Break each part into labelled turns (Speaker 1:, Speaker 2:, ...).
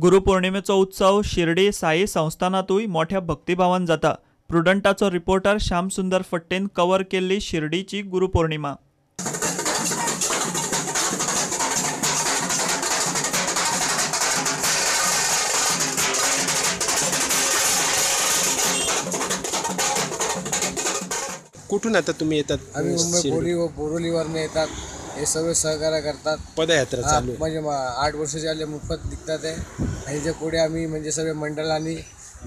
Speaker 1: गुरुपौर्णिमेचो उत्सव शिर्डी साई संस्थानातूय मोठ्या भक्तिभावान जाता. प्रुडंटाचो रिपोर्टर श्यामसुंदर फट्टेन कवर केल्ली शिर्डीची गुरुपौर्णिमा.
Speaker 2: कुठून आता तुम्ही येतात?
Speaker 3: आम्ही मुंबई बोरिवलीवरून येतात. हे सगळे सहकार्य करतात.
Speaker 2: पदयात्रा चालू
Speaker 3: म्हणजे 8 वर्ष झाले मोफत निघतात आहे. आणि जे पुढे आम्ही म्हणजे सगळे मंडळांनी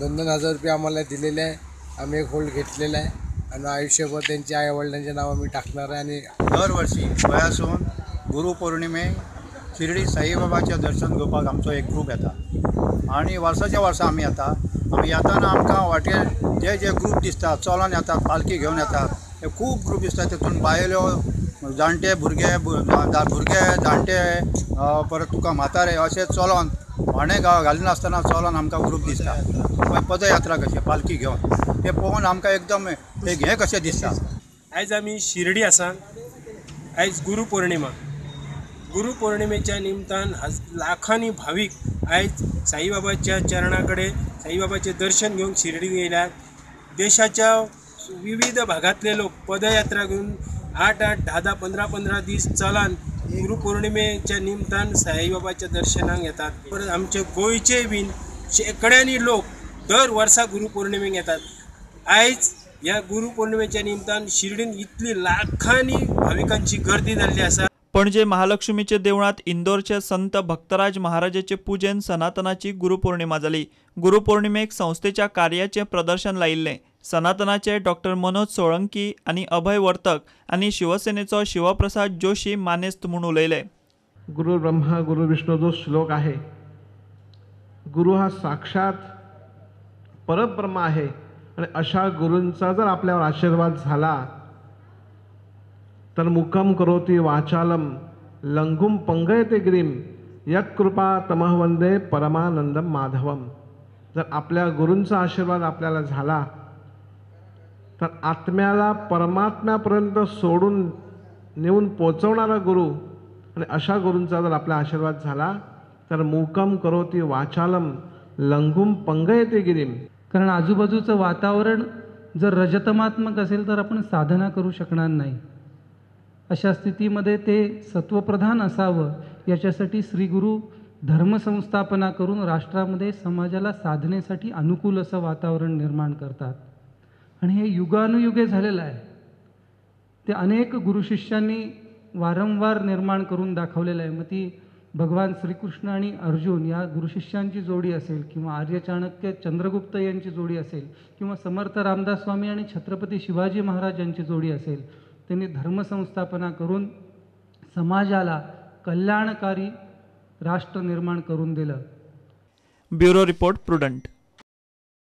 Speaker 3: 2-2 हजार रुपये आम्हाला दिलेले आहे. आम्ही एक होल्ड घेतलेला आहे आणि आयुष्यभर त्यांच्या आईवडिलांचे नाव आम्ही टाकणार आहे. आणि
Speaker 4: दरवर्षी गोंयासून गुरुपौर्णिमे शिर्डी साईबाबाचें दर्शन घेवपाक आमचो एक ग्रूप येता आनी वर्साच्या वर्सा आमी येता. आमी येताना आमकां वाटेर जे जे ग्रूप दिसता चलोन येतात, पालखी घेवन येतात, हे खूब ग्रूप दिसता. तितून बायलो, जाणटे भुरगे, भुरगे जाणटे, परत तुका म्हातारे अशें चलोन व्हाणे घालिनासतना चलोन आमकां ग्रूप दिसता. पदयात्रा कशी पालखी घेवन ते पळोवन आमकां एकदम एक हें कशें दिसता.
Speaker 5: आयज आमी शिर्डी आसा. आयज गुरुपौर्णिमा. गुरुपौर्णिमेच्या निमतान लाखांनी भावीक आयज साईबाबाच्या चरणा कडेन साईबाबाचें दर्शन घेवंक शिर्डीन येयल्यात. देशाच्या विविध भागांतले लोक पदयात्रा घेवन 8-8, 10-10, 15-15 दीस चलान गुरुपौर्णिमेच्या निमतान साईबाबाच्या दर्शनाक येतात. परत आमचे गोंयचे बीन शेंकड्यांनी लोक दर वर्सा गुरुपौर्णिमेक येतात. आयज ह्या गुरुपौर्णिमेच्या निमतान शिर्डीन इतली लाखांनी भाविकांची गर्दी जाल्ली आसा.
Speaker 1: पणजे महालक्ष्मीचे देवळांत इंदोरचे संत भक्तराज महाराजाचे पुजेन सनातनाची गुरुपौर्णिमा जाली. गुरुपौर्णिमेक संस्थेच्या कार्याचें प्रदर्शन लायिल्लें. सनातनाचे डॉक्टर मनोज सोळंकी आनी अभय वर्तक आनी शिवसेनेचो शिवप्रसाद जोशी मानेस्त म्हूण उलयले.
Speaker 6: गुरु ब्रह्मा गुरु विष्णू जो श्लोक आहे, गुरु हा साक्षात परब्रह्म आहे आणि अशा गुरूंचा जर आपल्यावर आशीर्वाद झाला तर मुकम करोति वाचालम लंघुम पंगयते गिरीम यत्कृपा तमह वंदे परमानंदम माधवम. जर आपल्या गुरूंचा आशीर्वाद आपल्याला झाला तर आत्म्याला परमात्म्यापर्यंत सोडून नेऊन पोचवणारा गुरु आणि अशा गुरूंचा जर आपला आशीर्वाद झाला तर मुकम करोति वाचालम लंघुम पंगयते गिरीम.
Speaker 7: कारण आजूबाजूचं वातावरण जर रजतमात्मक असेल तर आपण साधना करू शकणार नाही. अशा स्थितीमध्ये ते सत्वप्रधान असावं याच्यासाठी श्रीगुरु धर्मसंस्थापना करून राष्ट्रामध्ये समाजाला साधनेसाठी अनुकूल असं वातावरण निर्माण करतात. आणि हे युगानुयुगे झालेलं आहे. ते अनेक गुरुशिष्यांनी वारंवार निर्माण करून दाखवलेलं आहे. मग ती भगवान श्रीकृष्ण आणि अर्जुन या गुरुशिष्यांची जोडी असेल किंवा आर्य चाणक्य चंद्रगुप्त यांची जोडी असेल किंवा समर्थ रामदास स्वामी आणि छत्रपती शिवाजी महाराज यांची जोडी असेल, त्यांनी धर्मसंस्थापना करून समाजाला कल्याणकारी राष्ट्र निर्माण करून दिलं.
Speaker 1: Bureau report, Prudent.